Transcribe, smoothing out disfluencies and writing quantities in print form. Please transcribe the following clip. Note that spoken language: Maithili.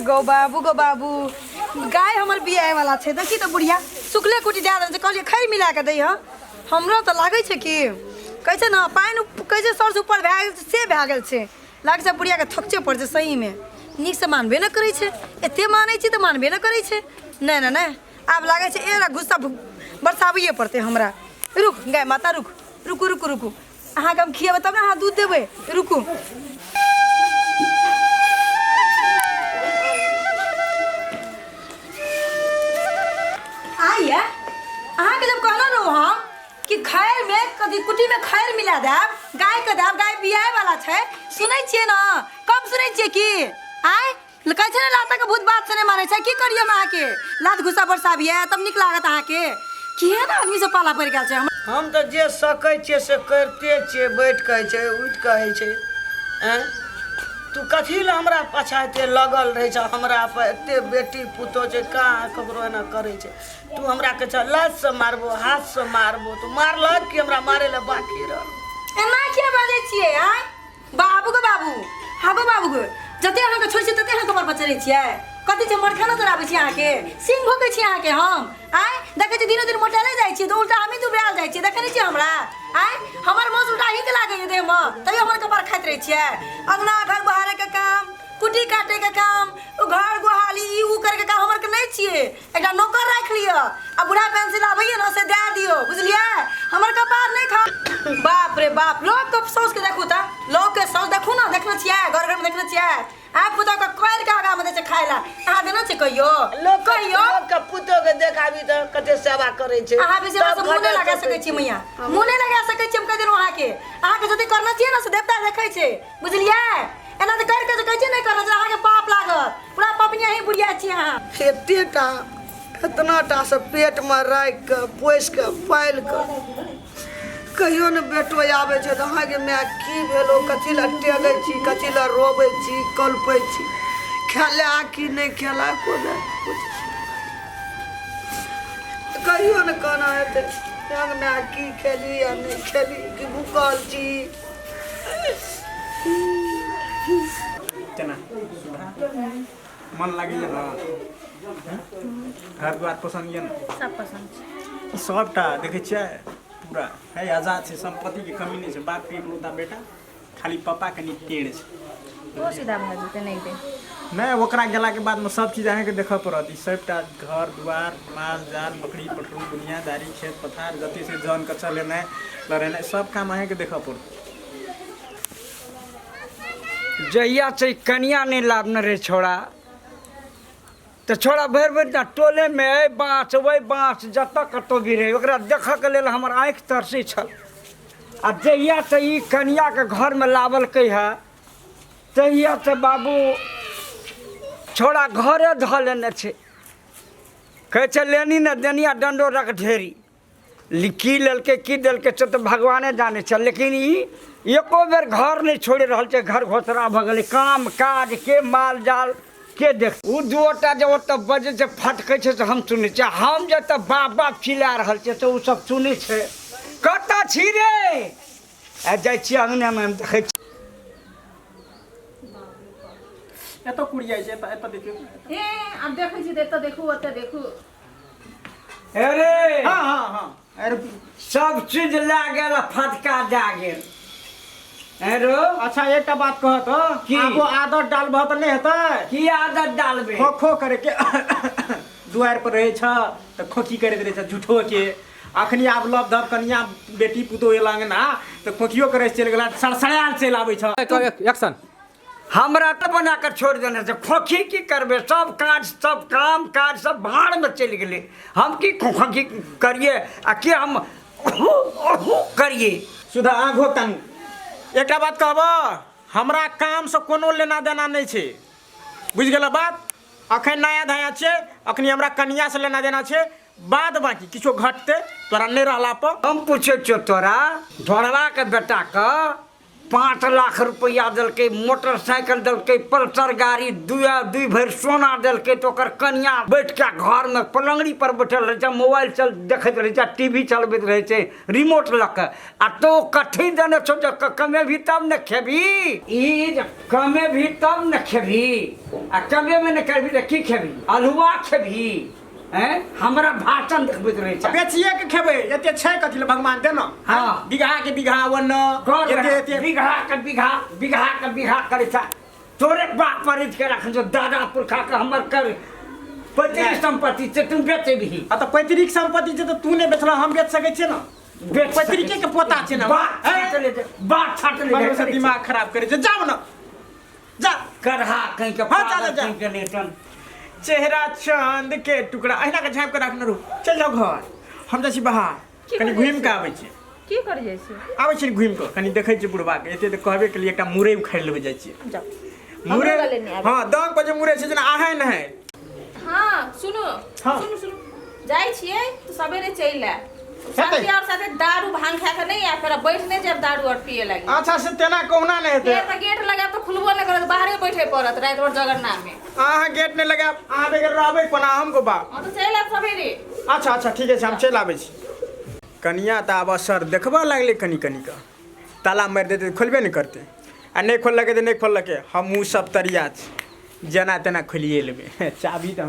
गौ बाबू, गौ बाबू, गाय हमर बियाए वाला छै। देखी तऽ बुढ़िया सुखले कुटी दए देने छै। कहलियै खैर मिला कऽ दैह। हमरो तऽ लागै छै कि कहै छै ने, पानि कहै छै सरसँ ऊपर भए गेल छै, से भए गेल छै। लागै छै बुढ़ियाके थोकचे पड़ै छै। सहीमे नीकसँ मानबे नहि करै छै। एते मानै छी तऽ मानबे नहि करै छै। नहि नहि नहि, आब लागै छै एरा गुस्सा बरसाबैए पड़तै हमरा। रुक गाय माता, रुक रुकू रुकू रुकू, अहाँके हम खिएबै तब ने अहाँ दूध देबै। रुकू। आइए, अहाँके जब कहलो रहू हम कि खैर में कथी कुटी में खैर मिला देब गाय के देब, गाय बियाए वाला छै। सुनै छियै ने? कम सुनै छियै की? आय कहै छै ने, लातक भूत बात से नहि मानै छै। की करियै हम? अहाँके लात घुसा बरसाबियै तब नीक लागत अहाँके? केहन आदमी से पाला पड़ि गेल छै हम। हम तऽ जे सकै छियै से करिते छियै। बैठ कऽ होइ छै, उठि कऽ होइ छै। आँय, तू कथी लए हमरा पाछाँ एते लगल रहै छ? हमरा पर एते बेटी पुतोह छै, कहाँ ककरो एना करै छै? तू हमरा कहै छ लातसँ मारबो, हाथसँ मारबो। तू मारलक कि हमरा मारै लए बाकी रहल? एना किया बाजै छियै? आँय बाबू गो बाबू, हाँ गो बाबू गो, जते अहाँके छोड़ै छियै तते अहाँ कमर पर चढ़ै छियै। कथी छै, मरखाना चढ़ाबै छी अहाँके? सिंह भोकै छी अहाँके हम? आँय, देखै छी दिनो दिन मोटाले जाइ छियै तऽ उल्टा हमही दुबरायल जाइ छियै। देखै नहि छियै हमरा? आँय, हमर मोस उल्टा अहीँके लागैए देहमे, तैयो हमर कपार खाइत रहै छियै। अङ्गना घर बहारैके काम, कुट्टी काटैके काम, ओ घर गोहाली ई उ करैके काम हमर के नहि छियै। एकटा नौकर राखि लिअ आ बूढ़ा पेंसिल आबैए ने से दए दियौ, बुझलियै? हमर कपार नहि खा। बाप रे बाप, लोकके सोच के देखू तऽ, लोकके सोच देखू ने। देखने छियै घर घरमे? देखने छियै? आब पुतहु के कोरि के आगामे दै छै खाय लए। अहाँ देने छियै कहियो? लोक कहियो? लोकके पुतोहके देखाबी तऽ कते सेवा करै छै। अहाँ बेसी हमरा तब से मुँह नहि घटल लगा सकै सकै छी मैया, मुँह नहि लगा सकै छी। हम कहि देलहुँ अहाँके, अहाँके जते करना छियै ने से देवता देखै छै, बुझलियै? एना तऽ करि कऽ जे कहै छियै नहि करना छै, अहाँके पाप लागत। पूरा पपनी अहीं बुढ़िया छी अहाँ। एतेटा एतना टा से पेटमे राखि कऽ पोसि कऽ पालि कऽ कहियो ने बेटो आबै छै तऽ अहाँके माय की भेलो, कथी लए टेगै छी, कथी लए रोबै छी, कलपै छी, खेला कि नहि खेला, कोनो कहियो ने कोना हेतै। माय की खेली आ नहि खेली, कि भूखल छी? केना मन लागैए ने? घर द्वार पसन्द यऽ ने? सब पसन्द छै। सबटा देखै छियै पूरा है, आजाद छै, सम्पत्तिके कमी नहि छै। बापके इकलौता बेटा, खाली पप्पा कनि टेढ़ छै। ओ सीधा भए जेतै नहि दे। नहि, ओकरा गेलाके बादमे सब चीज अहाँके देखऽ पड़त। ई सबटा घर दुआर, माल जाल, बकरी पठरू, दुनियादारी, खेत पथार जते छै, जनके चलेनाइ लड़ेनाइ, सब काम अहाँके देखऽ पड़त। जहिया से ई कनिया नहि लाबने रहै छौड़ा, तऽ छौड़ा भरि भरि दिना टोलेमे एहि बाँस ओहि बाँस जतऽ कतहु भी रहै, ओकरा देखऽके लेल हमर आँखि तरसै छल। आ जहियासँ ई कनियाके घरमे लाबलकै हँ, तहियासँ बाबू छौड़ा घरे धऽ लेने छै। कहै छै लेनी ने देनिया डंडो रख ढेरी। की लेलकै की देलकै से तऽ भगवाने जानै छै, लेकिन ई एको बेर घर नहि छोड़ि रहल छै। घर घोसरा भऽ गेलै, काम काज के, माल जाल के देख। ओ दूटा जे ओतऽ बजै छै, फटकै छै से हम सुनै छियै। हम जे एतऽ बाप बाप चिल्ला रहल छियै तऽ ओ सब सुनै छै। कतऽ छी रे? आ जाइ छियै अङ्गनामे, हम देखै छी। एतऽ कुड़ियाइ छै, एतऽ एतऽ देखियौ। ए आब देखै छी तऽ एतऽ देखू, ओतऽ देखू। अरे हाँ हाँ हाँ, अरे सब चीज लए गेल आ फटका दए गेल। अरे अच्छा, एकटा बात कह तऽ। की? आबो आदत डालबह तऽ नहि हेतै। की आदत डालबै? खो खो करे के दुआरि पर रहै छ तऽ खोखी करैत रहै छ झूठो के। अखनी आब लप धप कनिया बेटी पुतोह एल अंगना तऽ खोखियो करे चलि गेला, सड़सड़ायल चलि आबै छ। एक्शन। हमरा तऽ बना कऽ छोड़ि देने छै। खोखी की करबै? सब काज, सब काम काज सब भाड़मे चलि गेलै। हम की खोखी करियै आ की हम करियै? सुधा आघो तनु, एकटा बात कहब, हमरा कामसँ कोनो लेना देना नहि छै, बुझि गेल बात? अखन नया धया छै, अखनी हमरा कनियासँ लेना देना छै। बाद बाकी किछो घटतै तोरा नहि रहला पर हम पूछै छियौ तोरा ढोढ़बाके बेटाके। 5 लाख रुपैआ देलकै, मोटरसाइकिल देलकै, पल्सर गाड़ी, दुइ भरि सोना देलकै, तऽ ओकर कनिया बैठ के घरमे पलङ्गड़ी पर बैठल रहै छै, मोबाइल चल देखैत रहै छै, टीवी चलबैत रहै छै रिमोट लऽ कऽ। आ तो कथी देने छौ जे कमेबही तब ने खेबही? ई जे कमेबही तब ने खेबही, आ कमेबे नहि करबही तऽ की खेबही? अल्हुआ खेबही? हैं, हमरा भाषण देखबैत रहै छै। बेचिए के खेबै, एते छै कथी लए भगवान देना? हाँ। बीघा के बीघा वन कर एते एते बीघा के बीघा, बीघा के बीघा करै छै। तोरे बाप पर के रखन छौ, दादा पुरखा के हमर कर पैतृक संपत्ति छै, तू बेचेबही? आ तऽ पैतृक संपत्ति छै तऽ तू नहि बेचलह, हम बेच सकै छियै ने? बेच। पैतृके के पोता छै ने। बात छाटले जे बात छाटले। मनोज से दिमाग खराब करै छै। जाउ ने, जा। करहा कहीं के। हाँ, जा, जा, पागल जा। कहीं के नेटन। चेहरा चांद के टुकड़ा, अहिना के झाँपि के राखने रहू। चलि जाउ घर, हम जाइ छी बाहर। की कनि करै घुमि छी? कऽ आबै छी। की कर जाइ छी? आबै छी घुमि कऽ, कनि देखै छी बुढ़बा के। एते तऽ कहबे केलियै, एकटा मुरई उखाड़ि लेबै, जाइ छियै। जाउ। मुरई। हमरो गले नहि आबै। हँ, दाम पर जे मुरई छै, जेना अहै नहि। हाँ, सुनू। हाँ। सुनू, सुनू, जाइ छियै तऽ सवेरे चलि आयब। साथी और साथे दारू भांग खा के नहीं आयब, फेर बैठ नहीं जायब दारू और पिए लागी। अच्छा, से तेना कहुना नहि हेतै। फेर तऽ गेट लगायब तऽ खुलबो नहि करत, बाहरे बैठे पड़त राति भर जगरना में। अहाँ गेट नहि लगायब, अहाँ बगैर रहबै कोना हम गो बाप? हाँ, तऽ चलि आयब सवेरे। अच्छा अच्छा, ठीके छै, हम चलि आबै छी। कनिया तऽ आब असर देखबऽ लागलै कनि कनि कऽ। ताला मारि देतै तऽ खोलबे नहि करतै, आ नहि खोललकै तऽ नहि खोललकै, हमहूँ सब तरिया छी, जेना तेना खोलिए लेबै चाभी तऽ हम।